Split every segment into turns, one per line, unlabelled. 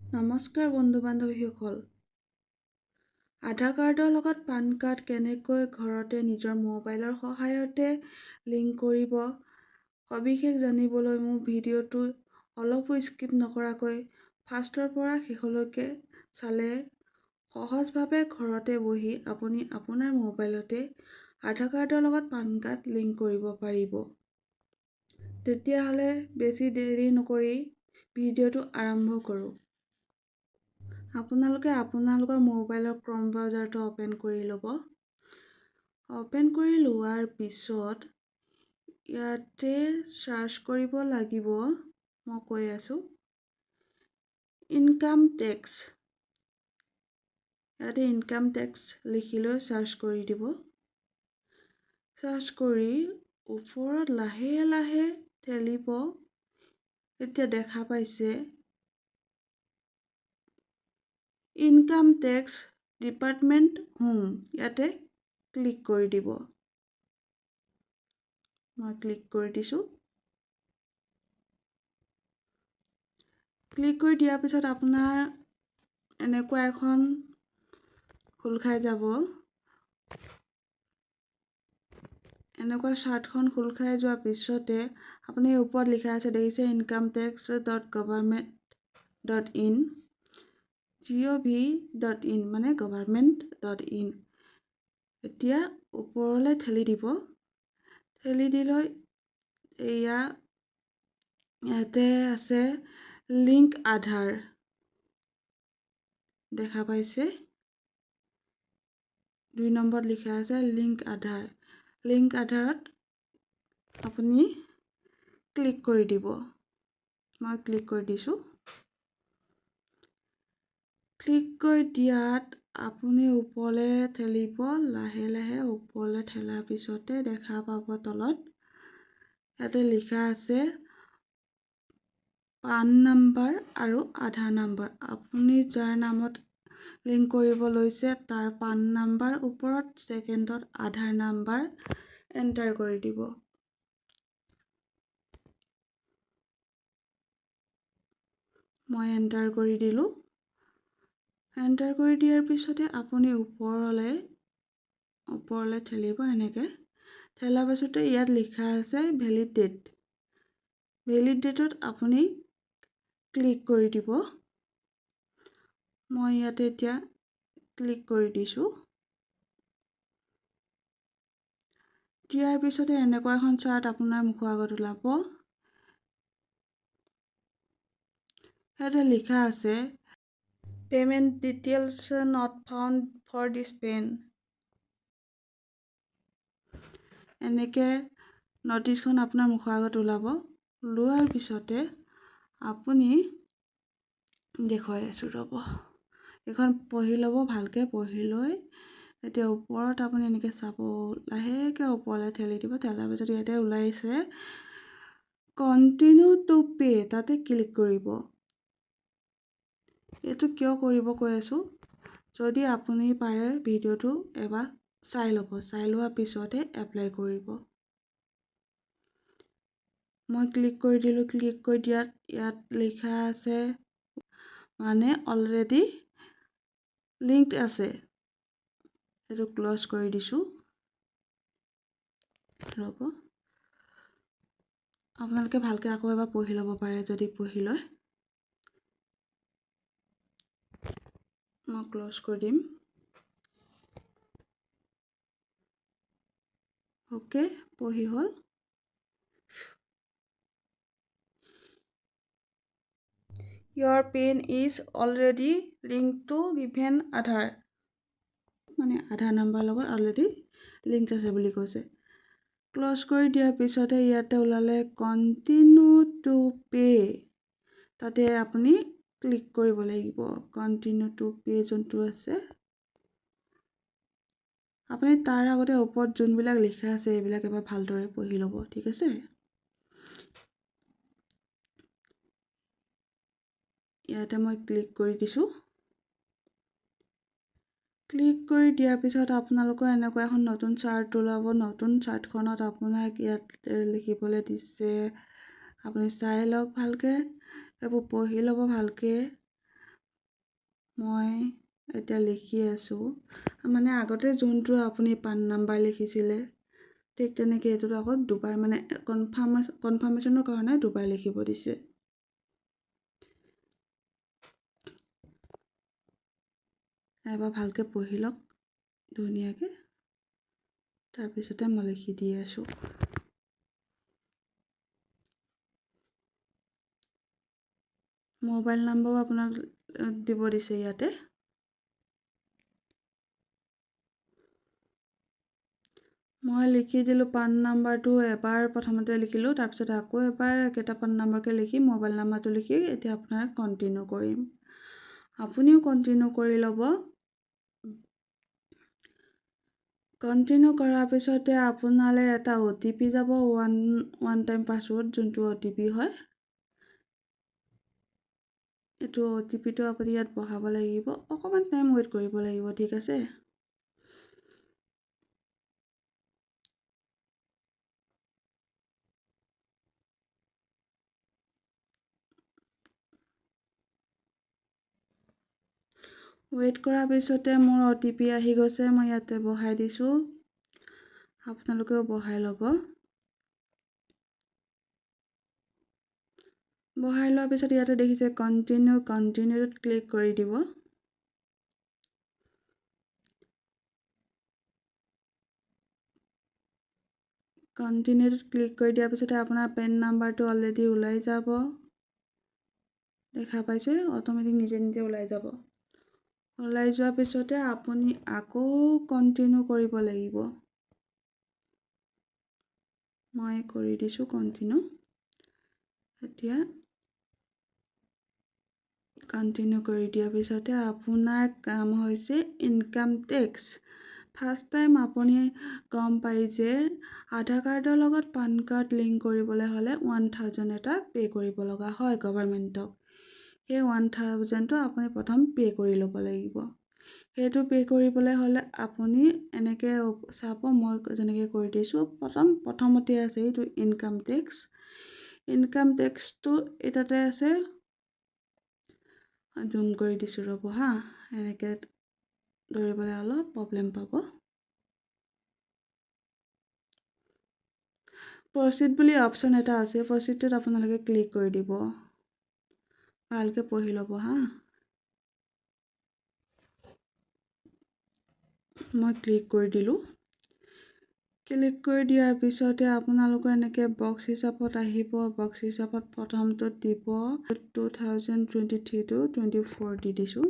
নমস্কাৰ বন্ধু বান্ধৱীসকল, আধাৰ কাৰ্ডৰ লগত পান কাৰ্ড কেনেকৈ ঘৰতে নিজৰ মোবাইলৰ সহায়তে লিংক কৰিব সবিশেষ জানিবলৈ মোৰ ভিডিঅ'টো অলপো স্কিপ নকৰাকৈ ফাৰ্ষ্টৰ পৰা শেষলৈকে চালে সহজভাৱে ঘৰতে বহি আপুনি আপোনাৰ মোবাইলতে আধাৰ কাৰ্ডৰ লগত পান কাৰ্ড লিংক কৰিব পাৰিব। তেতিয়াহ'লে বেছি দেৰি নকৰি ভিডিঅ'টো আৰম্ভ কৰোঁ। আপোনালোকে আপোনালোকৰ মোবাইলৰ ক্ৰম ব্ৰাউজাৰটো অ'পেন কৰি ল'ব। অ'পেন কৰি লোৱাৰ পিছত ইয়াতে চাৰ্চ কৰিব লাগিব, মই কৈ আছোঁ, ইনকাম টেক্স। ইয়াতে ইনকাম টেক্স লিখি লৈ চাৰ্চ কৰি দিব। চাৰ্চ কৰি ওপৰত লাহে লাহে ঠেলিব, এতিয়া দেখা পাইছে ইনকাম টেক্স ডিপাৰ্টমেণ্ট হোম, ইয়াতে ক্লিক কৰি দিব। মই ক্লিক কৰি দিছোঁ। ক্লিক কৰি দিয়াৰ পিছত আপোনাৰ এনেকুৱা এখন খোল খাই যাব। এনেকুৱা চাৰ্টখন খোল খাই যোৱাৰ পিছতে আপুনি ওপৰত লিখা আছে, দেখিছে, Income tax dot government dot in, gov dot in, মানে গভাৰ্মেণ্ট ডট ইন। এতিয়া ওপৰলৈ ঠেলি দিব। ঠেলি দিলৈ এয়া ইয়াতে আছে লিংক আধাৰ, দেখা পাইছে, 2 নম্বৰত লিখা আছে লিংক আধাৰ। লিংক আধাৰত আপুনি ক্লিক কৰি দিব। মই ক্লিক কৰি দিছোঁ। ক্লিক কৰি দিয়াত আপুনি ওপৰলৈ ঠেলিব, লাহে লাহে ওপৰলৈ ঠেলাৰ পিছতে দেখা পাব তলত ইয়াতে লিখা আছে পান নাম্বাৰ আৰু আধাৰ নাম্বাৰ। আপুনি যাৰ নামত লিংক কৰিব লৈছে তাৰ পান নাম্বাৰ ওপৰত, ছেকেণ্ডত আধাৰ নাম্বাৰ এণ্টাৰ কৰি দিব। মই এণ্টাৰ কৰি দিলোঁ। এণ্টাৰ কৰি দিয়াৰ পিছতে আপুনি ওপৰলৈ ঠেলিব। এনেকৈ ঠেলাৰ পাছতে ইয়াত লিখা আছে ভেলিডেট। ভেলিডেটত আপুনি ক্লিক কৰি দিব। মই ইয়াতে এতিয়া ক্লিক কৰি দিছোঁ। দিয়াৰ পিছতে এনেকুৱা এখন চাৰ্ট আপোনাৰ মুখৰ আগত ওলাব। ইয়াতে লিখা আছে payment details not found for this PAN। এনেকৈ নটিচখন আপোনাৰ মুখৰ আগত ওলাব। ওলোৱাৰ পিছতে আপুনি দেখুৱাই আছোঁ, ৰ'ব, এইখন পঢ়ি ল'ব ভালকৈ। পঢ়ি লৈ এতিয়া ওপৰত আপুনি এনেকৈ চাব, লাহেকৈ ওপৰলৈ ঠেলি দিব। ঠেলাৰ পিছত ইয়াতে ওলাইছে কণ্টিনিউ টু পে', তাতে ক্লিক কৰিব। এইটো কিয় কৰিব কৈ আছোঁ, যদি আপুনি পাৰে ভিডিঅ'টো এবাৰ চাই ল'ব, চাই লোৱাৰ পিছতহে এপ্লাই কৰিব। মই ক্লিক কৰি দিলোঁ। ক্লিক কৰি দিয়াত ইয়াত লিখা আছে মানে অলৰেডি লিংক আছে, সেইটো ক্ল'জ কৰি দিছোঁ। ৰ'ব, আপোনালোকে ভালকৈ আকৌ এবাৰ পঢ়ি ল'ব পাৰে যদি পঢ়ি লয়। মই ক্ল'জ কৰি দিম। অ'কে, পঢ়ি হ'ল। Your PAN is already linked to given Aadhaar, মানে আধাৰ নাম্বাৰ লগত অলৰেডি লিংক আছে বুলি কৈছে। ক্ল'জ কৰি দিয়াৰ পিছতে ইয়াতে ওলালে কণ্টিনিউ টু পে', তাতে আপুনি ক্লিক কৰিব লাগিব। কণ্টিনিউ টু পে' যোনটো আছে, আপুনি তাৰ আগতে ওপৰত যোনবিলাক লিখা আছে এইবিলাক এবাৰ ভালদৰে পঢ়ি ল'ব, ঠিক আছে। ইয়াতে মই ক্লিক কৰি দিছোঁ। ক্লিক কৰি দিয়াৰ পিছত আপোনালোকৰ এনেকুৱা এখন নতুন চাৰ্ট ওলাব। নতুন চাৰ্টখনত আপোনাক ইয়াত লিখিবলৈ দিছে, আপুনি চাই লওক ভালকৈ, এইবোৰ পঢ়ি ল'ব ভালকৈ। মই এতিয়া লিখি আছোঁ। মানে আগতে যোনটো আপুনি পান নাম্বাৰ লিখিছিলে, ঠিক তেনেকৈ এইটোত আকৌ দুবাৰ, মানে কনফাৰ্মেশ্যনৰ কাৰণে দুবাৰ লিখিব দিছে। এবাৰ ভালকৈ পঢ়ি লওক ধুনীয়াকৈ, তাৰপিছতে মই লিখি দি আছোঁ। মোবাইল নম্বৰো আপোনাক দিব দিছে ইয়াতে। মই লিখি দিলোঁ পান নাম্বাৰটো। এবাৰ প্ৰথমতে লিখিলোঁ, তাৰপিছত আকৌ এবাৰ একেটা পান নাম্বাৰকে লিখি মোবাইল নাম্বাৰটো লিখি এতিয়া আপোনাৰ কণ্টিনিউ কৰিম। আপুনিও কণ্টিনিউ কৰি ল'ব। কণ্টিনিউ কৰাৰ পিছতে আপোনালৈ এটা অ'টিপি যাব, ওৱান ওৱান টাইম পাছৱৰ্ড, যোনটো অ'টিপি হয়। এইটো অ'টিপিটো আপুনি ইয়াত বহাব লাগিব। অকণমান টাইম ৱেইট কৰিব লাগিব, ঠিক আছে? ৱেইট কৰাৰ পিছতে মোৰ অ'টিপি আহি গৈছে। মই ইয়াতে বহাই দিছোঁ, আপোনালোকেও বহাই ল'ব। বহাই লোৱাৰ পিছত ইয়াতে দেখিছে কণ্টিনিউ, কণ্টিনিউত ক্লিক কৰি দিব। কণ্টিনিউত ক্লিক কৰি দিয়াৰ পিছতে আপোনাৰ পেন নাম্বাৰটো অলৰেডি ওলাই যাব। দেখা পাইছে, অট'মেটিক নিজে নিজে ওলাই যাব। ওলাই যোৱাৰ পিছতে আপুনি আকৌ কণ্টিনিউ কৰিব লাগিব। মই কৰি দিছোঁ কণ্টিনিউ। এতিয়া কণ্টিনিউ কৰি দিয়াৰ পিছতে আপোনাৰ কাম হৈছে ইনকাম টেক্স। ফাৰ্ষ্ট টাইম আপুনি গম পায় যে আধাৰ কাৰ্ডৰ লগত পান কাৰ্ড লিংক কৰিবলৈ হ'লে 1000 এটা পে' কৰিব লগা হয় গভৰ্ণমেণ্টক। সেই 1000টো আপুনি প্ৰথম পে' কৰি ল'ব লাগিব। সেইটো পে' কৰিবলৈ হ'লে আপুনি এনেকৈ চাব, মই যেনেকৈ কৰি দিছোঁ। প্ৰথমতে আছে এইটো ইনকাম টেক্স। ইনকাম টেক্সটো এই তাতে আছে। জুম কৰি দিছোঁ, ৰ'ব হা, এনেকৈ ধৰিবলৈ অলপ প্ৰব্লেম পাব। প্ৰচিড বুলি অপশ্যন এটা আছে, প্ৰচিডটোত আপোনালোকে ক্লিক কৰি দিব। ভালকৈ পঢ়ি ল'ব হা। মই ক্লিক কৰি দিলোঁ। ক্লিক কৰি দিয়াৰ পিছতে আপোনালোকৰ এনেকৈ বক্স হিচাপত আহিব। বক্স হিচাপত প্ৰথমটোত দিব 2023 টু 24 দি দিছোঁ।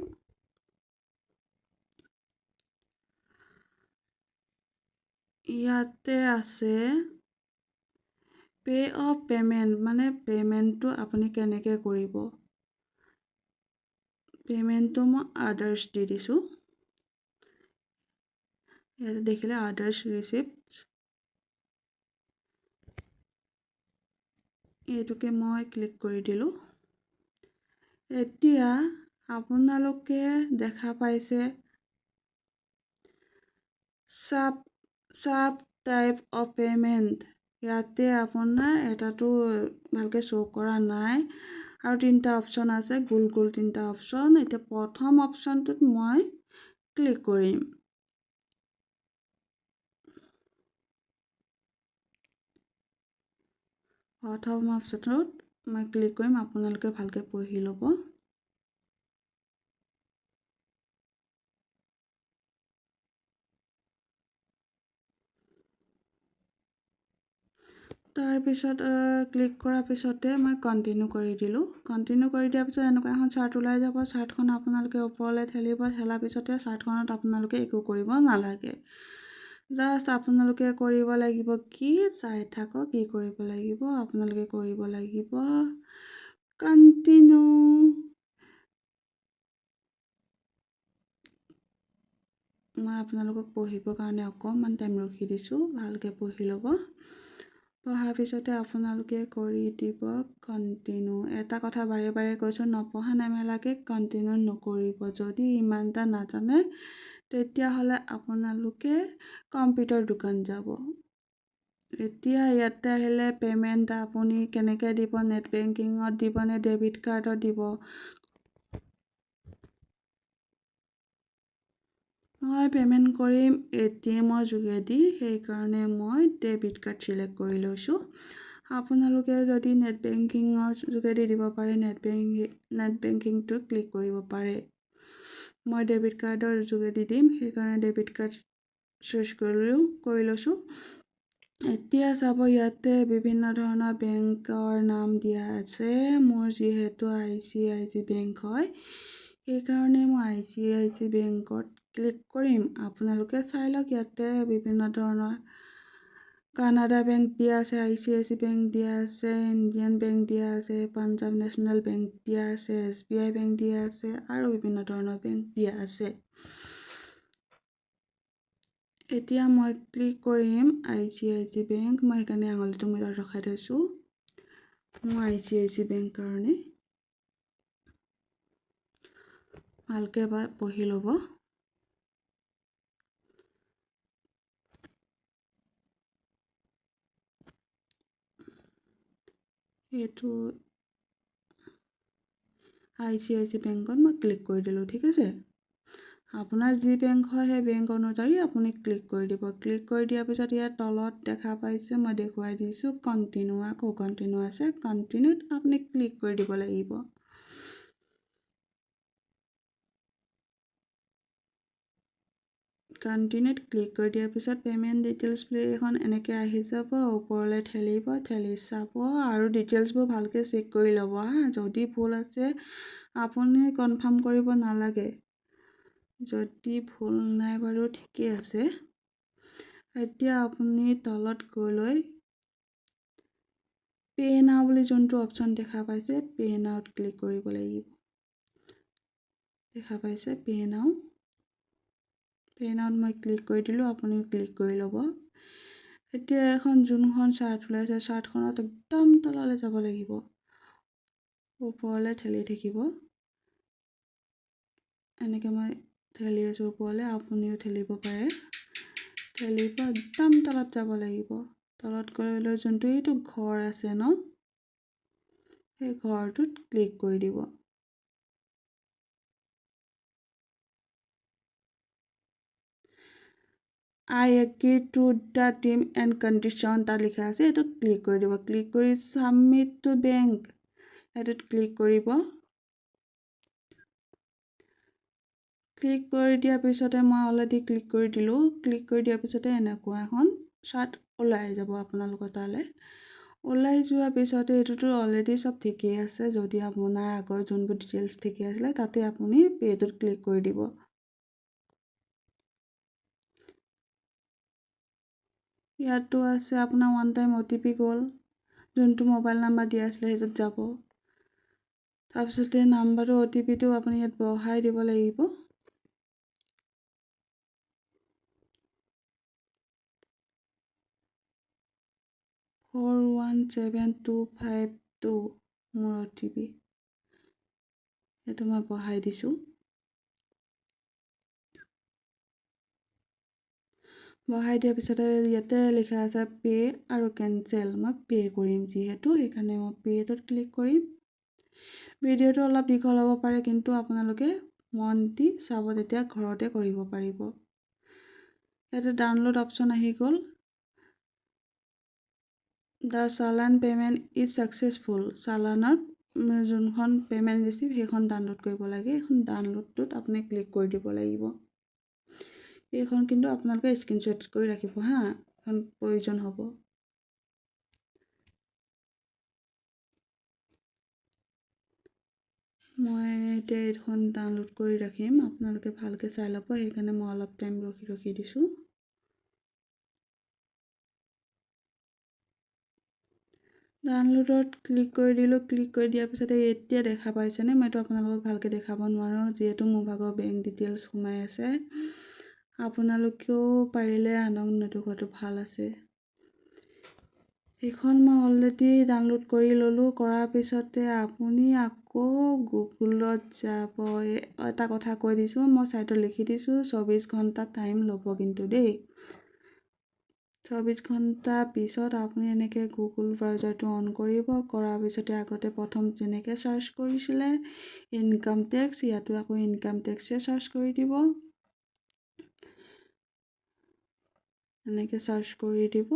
ইয়াতে আছে পে' অফ পে'মেণ্ট, মানে পে'মেণ্টটো আপুনি কেনেকৈ কৰিব। পে'মেণ্টটো মই আদাৰ্ছ দি দিছোঁ। ইয়াতে দেখিলে আদাৰ্ছ ৰিচিপ্ট, এইটোকে মই ক্লিক কৰি দিলোঁ। এতিয়া আপোনালোকে দেখা পাইছে চাব টাইপ অফ পে'মেণ্ট। ইয়াতে আপোনাৰ এটাটো ভালকৈ শ্ব' কৰা নাই আৰু তিনিটা অপশ্যন আছে, গোল গোল তিনিটা অপশ্যন। এতিয়া প্ৰথম অপশ্যনটোত মই ক্লিক কৰিম। প্ৰথম অপশ্যনটোত মই ক্লিক কৰিম, আপোনালোকে ভালকৈ পঢ়ি ল'ব। তাৰপিছত ক্লিক কৰাৰ পিছতে মই কণ্টিনিউ কৰি দিলোঁ। কণ্টিনিউ কৰি দিয়াৰ পিছত এনেকুৱা এখন চাৰ্ট ওলাই যাব। চাৰ্টখন আপোনালোকে ওপৰলৈ ঠেলিব। ঠেলাৰ পিছতে চাৰ্টখনত আপোনালোকে একো কৰিব নালাগে, জাষ্ট আপোনালোকে কৰিব লাগিব কি, চাই থাকক কি কৰিব লাগিব। আপোনালোকে কৰিব লাগিব কণ্টিনিউ। মই আপোনালোকক পঢ়িবৰ কাৰণে অকণমান টাইম ৰখি দিছোঁ, ভালকৈ পঢ়ি ল'ব। পঢ়াৰ পিছতে আপোনালোকে কৰি দিব কণ্টিনিউ। এটা কথা বাৰে বাৰে কৈছোঁ, নপঢ়া নেমেলাকৈ কণ্টিনিউ নকৰিব। যদি ইমান এটা নাজানে তেতিয়াহ'লে আপোনালোকে কম্পিউটাৰ দোকান যাব। এতিয়া ইয়াতে আহিলে পে'মেণ্ট আপুনি কেনেকৈ দিব, নেট বেংকিঙত দিবনে ডেবিট কাৰ্ডত দিব। মই পে'মেণ্ট কৰিম এ.টি.এমৰ যোগেদি, সেইকাৰণে মই ডেবিট কাৰ্ড চিলেক্ট কৰি লৈছোঁ। আপোনালোকে যদি নেট বেংকিঙৰ যোগেদি দিব পাৰে, নেট বেংকিংটো ক্লিক কৰিব পাৰে। মই ডেবিট কাৰ্ডৰ যোগেদি দিম, সেইকাৰণে ডেবিট কাৰ্ড চুজ কৰি লৈছোঁ। এতিয়া চাব, ইয়াতে বিভিন্ন ধৰণৰ বেংকৰ নাম দিয়া আছে। মোৰ যিহেতু আই.চি.আই.চি বেংক হয়, সেইকাৰণে মই আই.চি.আই.চি বেংকত ক্লিক কৰিম। আপোনালোকে চাই লওক, ইয়াতে বিভিন্ন ধৰণৰ কানাড়া বেংক দিয়া আছে, আই.চি.আই.চি বেংক দিয়া আছে, ইণ্ডিয়ান বেংক দিয়া আছে, পাঞ্জাৱ নেশ্যনেল বেংক দিয়া আছে, এছ.বি.আই বেংক দিয়া আছে আৰু বিভিন্ন ধৰণৰ বেংক দিয়া আছে। এতিয়া মই ক্লিক কৰিম আই.চি.আই.চি বেংক। মই সেইকাৰণে আঙুলিটো মই তাত ৰখাই থৈছোঁ, মোৰ আই.চি.আই.চি বেংক কাৰণে। ভালকৈ এবাৰ পঢ়ি ল'ব। এইটো আই.চি.আই.চি বেংকত মই ক্লিক কৰি দিলোঁ, ঠিক আছে। আপোনাৰ যি বেংক হয়, সেই বেংক অনুযায়ী আপুনি ক্লিক কৰি দিব। ক্লিক কৰি দিয়াৰ পিছত ইয়াত তলত দেখা পাইছে, মই দেখুৱাই দিছোঁ, কণ্টিনিউ, আকৌ কণ্টিনিউ আছে। কণ্টিনিউত আপুনি ক্লিক কৰি দিব লাগিব। কণ্টিনিউত ক্লিক কৰি দিয়াৰ পিছত পে'মেণ্ট ডিটেইলছ বুলি এখন এনেকৈ আহি যাব। ওপৰলৈ ঠেলিব, ঠেলি চাব আৰু ডিটেইলছবোৰ ভালকৈ চেক কৰি ল'ব। হা, যদি ভুল আছে আপুনি কনফাৰ্ম কৰিব নালাগে। যদি ভুল নাই বাৰু ঠিকেই আছে। এতিয়া আপুনি তলত গৈ লৈ পে' নাও বুলি যোনটো অপশ্যন দেখা পাইছে, পে' নাওত ক্লিক কৰিব লাগিব। দেখা পাইছে পে' নাও, পে' নাওত মই ক্লিক কৰি দিলোঁ, আপুনিও ক্লিক কৰি ল'ব। এতিয়া এখন যোনখন চাৰ্ট ওলাইছে, চাৰ্টখনত একদম তললৈ যাব লাগিব, ওপৰলৈ ঠেলি থাকিব। এনেকৈ মই ঠেলি আছোঁ ওপৰলৈ, আপুনিও ঠেলিব পাৰে। ঠেলিব, একদম তলত যাব লাগিব। তলত গৈ লৈ যোনটো এইটো ঘৰ আছে ন, সেই ঘৰটোত ক্লিক কৰি দিব। I agree to the term and condition তাত লিখা আছে, এইটোত ক্লিক কৰি দিব। ক্লিক কৰি ছাবমিট টু বেংক এইটোত ক্লিক কৰিব। ক্লিক কৰি দিয়াৰ পিছতে, মই অলৰেডি ক্লিক কৰি দিলোঁ। ক্লিক কৰি দিয়াৰ পিছতে এনেকুৱা এখন চাৰ্ট ওলাই যাব আপোনালোকৰ তালৈ। ওলাই যোৱাৰ পিছতে এইটোতো অলৰেডি চব ঠিকেই আছে। যদি আপোনাৰ আগৰ যোনবোৰ ডিটেইলছ ঠিকে আছিলে, তাতে আপুনি পে'টোত ক্লিক কৰি দিব। ইয়াতো আছে আপোনাৰ ওৱান টাইম অ'.টি.পি গ'ল, যোনটো মোবাইল নাম্বাৰ দিয়া আছিলে সেইটোত যাব। তাৰপিছতে নাম্বাৰটো, অ'.টি.পিটো আপুনি ইয়াত বহাই দিব লাগিব। 417252 মোৰ অ'.টি.পি, সেইটো মই বহাই দিছোঁ। বহাই দিয়াৰ পিছতে ইয়াতে লিখা আছে পে' আৰু কেঞ্চেল। মই পে' কৰিম যিহেতু, সেইকাৰণে মই পে'টোত ক্লিক কৰিম। ভিডিঅ'টো অলপ দীঘল হ'ব পাৰে, কিন্তু আপোনালোকে মন দি চাব, তেতিয়া ঘৰতে কৰিব পাৰিব। ইয়াতে ডাউনলোড অপশ্যন আহি গ'ল। The challan payment is successful. চালানত যোনখন পে'মেণ্ট ৰিচিপ্ট, সেইখন ডাউনলোড কৰিব লাগে। এইখন ডাউনলোডটোত আপুনি ক্লিক কৰি দিব লাগিব। এইখন কিন্তু আপোনালোকে স্ক্ৰীনশ্বট কৰি ৰাখিব, হা, এখন প্ৰয়োজন হ'ব। মই এতিয়া এইখন ডাউনলোড কৰি ৰাখিম, আপোনালোকে ভালকৈ চাই ল'ব, সেইকাৰণে মই অলপ টাইম ৰখি ৰখি দিছোঁ। ডাউনলোডত ক্লিক কৰি দিলোঁ। ক্লিক কৰি দিয়াৰ পিছতে এতিয়া দেখা পাইছেনে? মই এইটো আপোনালোকক ভালকৈ দেখাব নোৱাৰোঁ, যিহেতু মোৰ ভাগৰ বেংক ডিটেইলছ সোমাই আছে। আপোনালোকেও পাৰিলে আনক নেদেখুৱাটো ভাল আছে। সেইখন মই অলৰেডি ডাউনলোড কৰি ল'লোঁ। কৰাৰ পিছতে আপুনি আকৌ গুগলত যাব। এটা কথা কৈ দিছোঁ, মই ছাইডত লিখি দিছোঁ, 24 ঘণ্টা টাইম ল'ব কিন্তু দেই। 24 ঘণ্টা পিছত আপুনি এনেকৈ গুগল ব্ৰাউজাৰটো অন কৰিব। কৰাৰ পিছতে আগতে প্ৰথম যেনেকৈ চাৰ্চ কৰিছিলে ইনকাম টেক্স, ইয়াতো আকৌ ইনকাম টেক্সে চাৰ্চ কৰি দিব। এনেকৈ চাৰ্চ কৰি দিব।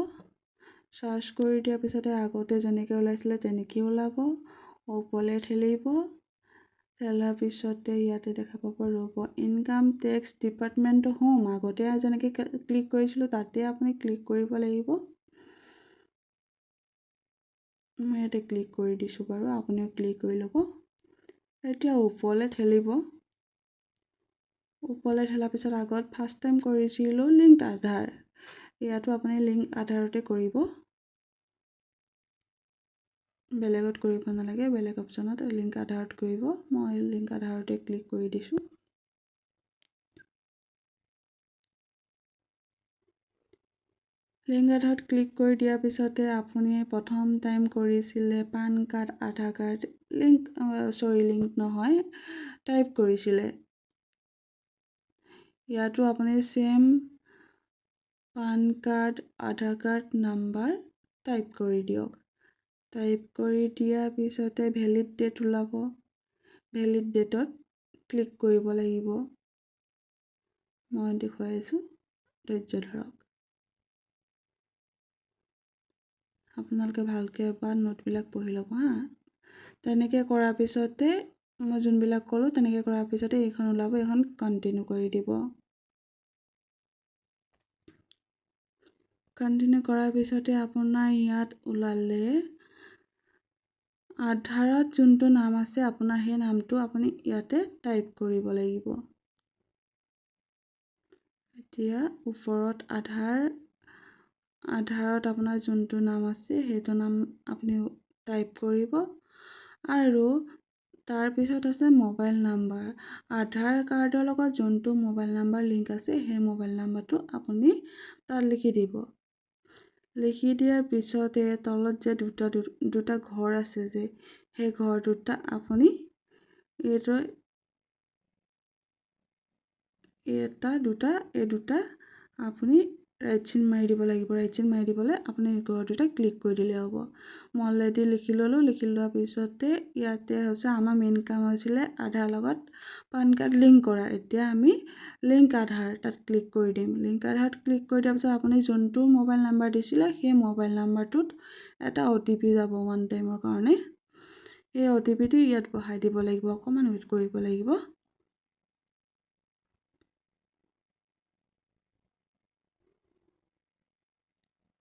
চাৰ্চ কৰি দিয়াৰ পিছতে আগতে যেনেকৈ ওলাইছিলে তেনেকেই ওলাব। ওপৰলৈ ঠেলিব। ঠেলাৰ পিছতে ইয়াতে দেখা পাব, ৰ'ব, ইনকাম টেক্স ডিপাৰ্টমেণ্ট হোম। আগতে যেনেকৈ ক্লিক কৰিছিলোঁ, তাতে আপুনি ক্লিক কৰিব লাগিব। মই ইয়াতে ক্লিক কৰি দিছোঁ বাৰু, আপুনিও ক্লিক কৰি ল'ব। এতিয়া ওপৰলৈ ঠেলিব। ওপৰলৈ ঠেলাৰ পিছত আগত ফাৰ্ষ্ট টাইম কৰিছিলোঁ লিংক আধাৰ, ইয়াতো আপুনি লিংক আধাৰতে কৰিব, বেলেগত কৰিব নালাগে। বেলেগ অপশ্যনত, লিংক আধাৰত কৰিব। মই লিংক আধাৰতে ক্লিক কৰি দিছোঁ। লিংক আধাৰত ক্লিক কৰি দিয়াৰ পিছতে আপুনি প্ৰথম টাইম কৰিছিলে পান কাৰ্ড, আধাৰ কাৰ্ড লিংক, চৰি, লিংক নহয়, টাইপ কৰিছিলে। ইয়াতো আপুনি same PAN card, আধাৰ কাৰ্ড নাম্বাৰ টাইপ কৰি দিয়ক। টাইপ কৰি দিয়াৰ পিছতে ভেলিড ডেট ওলাব। ভেলিড ডেটত ক্লিক কৰিব লাগিব। মই দেখুৱাই আছোঁ, ধৈৰ্য ধৰক। আপোনালোকে ভালকৈ এবাৰ নোটবিলাক পঢ়ি ল'ব। হা, তেনেকৈ কৰাৰ পিছতে, মই যোনবিলাক ক'লোঁ তেনেকৈ কৰাৰ পিছতে এইখন ওলাব। এইখন কণ্টিনিউ কৰি দিব। কণ্টিনিউ কৰাৰ পিছতে আপোনাৰ ইয়াত ওলালে, আধাৰত যোনটো নাম আছে আপোনাৰ, সেই নামটো আপুনি ইয়াতে টাইপ কৰিব লাগিব। এতিয়া ওপৰত আধাৰত আপোনাৰ যোনটো নাম আছে, সেইটো নাম আপুনি টাইপ কৰিব। আৰু তাৰপিছত আছে মোবাইল নাম্বাৰ। আধাৰ কাৰ্ডৰ লগত যোনটো মোবাইল নাম্বাৰ লিংক আছে, সেই মোবাইল নাম্বাৰটো আপুনি তাত লিখি দিব। লিখি দিয়াৰ পিছতে তলত যে দুটা দুটা ঘৰ আছে যে, সেই ঘৰ দুটা আপুনি এইটো এটা দুটা, এই দুটা আপুনি ৰাইট চিন মাৰি দিব লাগিব। ৰাইট চিন মাৰি দিবলৈ আপুনি ঘৰ দুটা ক্লিক কৰি দিলেই হ'ব। মই অলৰেডি লিখি ল'লোঁ। লিখি লোৱাৰ পিছতে ইয়াতে হৈছে আমাৰ মেইন কাম হৈছিলে আধাৰ লগত পান কাৰ্ড লিংক কৰা। এতিয়া আমি লিংক আধাৰ তাত ক্লিক কৰি দিম। লিংক আধাৰত ক্লিক কৰি দিয়াৰ পিছত আপুনি যোনটো মোবাইল নাম্বাৰ দিছিলে, সেই মোবাইল নাম্বাৰটোত এটা অ'টিপি যাব ওৱান টাইমৰ কাৰণে। এই অ'টিপিটো ইয়াত বহাই দিব লাগিব। অকণমান ৱেইট কৰিব লাগিব।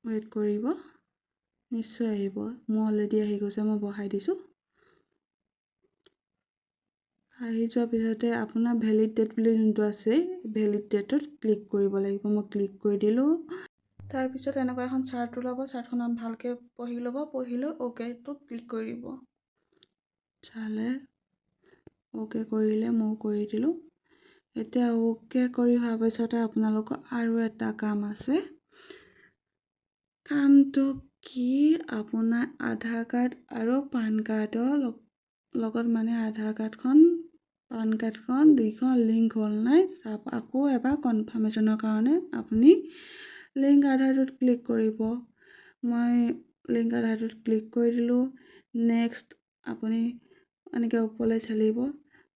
ৱেইট কৰিব, নিশ্চয় আহিব। মোৰ অলৰেডি আহি গৈছে, মই বহাই দিছোঁ। আহি যোৱাৰ পিছতে আপোনাৰ ভেলিড ডেট বুলি যোনটো আছে, ভেলিড ডেটত ক্লিক কৰিব লাগিব। মই ক্লিক কৰি দিলোঁ। তাৰপিছত এনেকুৱা এখন চাৰ্ট ওলাব। চাৰ্টখনত ভালকৈ পঢ়ি ল'ব। পঢ়ি লৈ অ'কেটো ক্লিক কৰি দিব। চালে অ'কে কৰিলে, ময়ো কৰি দিলোঁ। এতিয়া অ'কে কৰি হোৱাৰ পিছতে আপোনালোকৰ আৰু এটা কাম আছে। কামটো কি? আপোনাৰ আধাৰ কাৰ্ড আৰু পান কাৰ্ডৰ লগত, মানে আধাৰ কাৰ্ডখন, পান কাৰ্ডখন দুইখন লিংক হ'ল নাই চাব। আকৌ এবাৰ কনফাৰ্মেশ্যনৰ কাৰণে আপুনি লিংক আধাৰটোত ক্লিক কৰিব। মই লিংক আধাৰটোত ক্লিক কৰি দিলোঁ। নেক্সট আপুনি এনেকৈ ওপৰলৈ ঠেলিব।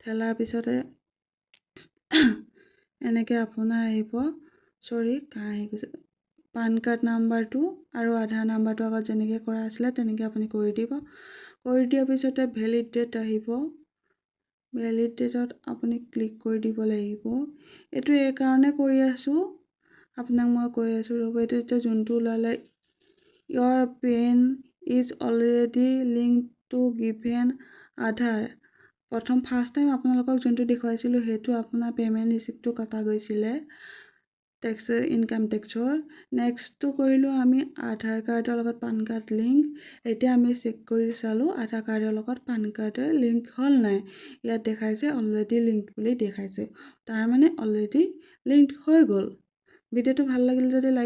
ঠেলাৰ পিছতে এনেকৈ আপোনাৰ আহিব, চৰি, কাহ আহি গৈছে, পান কাৰ্ড নাম্বাৰটো আৰু আধাৰ নাম্বাৰটো আগত যেনেকৈ কৰা আছিলে তেনেকৈ আপুনি কৰি দিব। কৰি দিয়াৰ পিছতে ভেলিড ডেট আহিব। ভেলিড ডেটত আপুনি ক্লিক কৰি দিব লাগিব। এইটো এইকাৰণে কৰি আছোঁ, আপোনাক মই কৈ আছোঁ, ৰ'ব। এইটো এতিয়া যোনটো ওলালে, "Your PAN is already link to given Aadhaar." প্ৰথম ফাৰ্ষ্ট টাইম আপোনালোকক যোনটো দেখুৱাইছিলোঁ, সেইটো আপোনাৰ পে'মেণ্ট ৰিচিপ্টটো কটা গৈছিলে টেক্স, ইনকাম টেক্সৰ। নেক্সটটো কৰিলোঁ আমি আধাৰ কাৰ্ডৰ লগত পান কাৰ্ড লিংক। এতিয়া আমি চেক কৰি চালোঁ আধাৰ কাৰ্ডৰ লগত পান কাৰ্ডৰ লিংক হ'ল নাই। ইয়াত দেখাইছে অলৰেডি লিংক বুলি দেখাইছে, তাৰমানে অলৰেডি লিংক হৈ গ'ল। ভিডিঅ'টো ভাল লাগিল যদি লাইক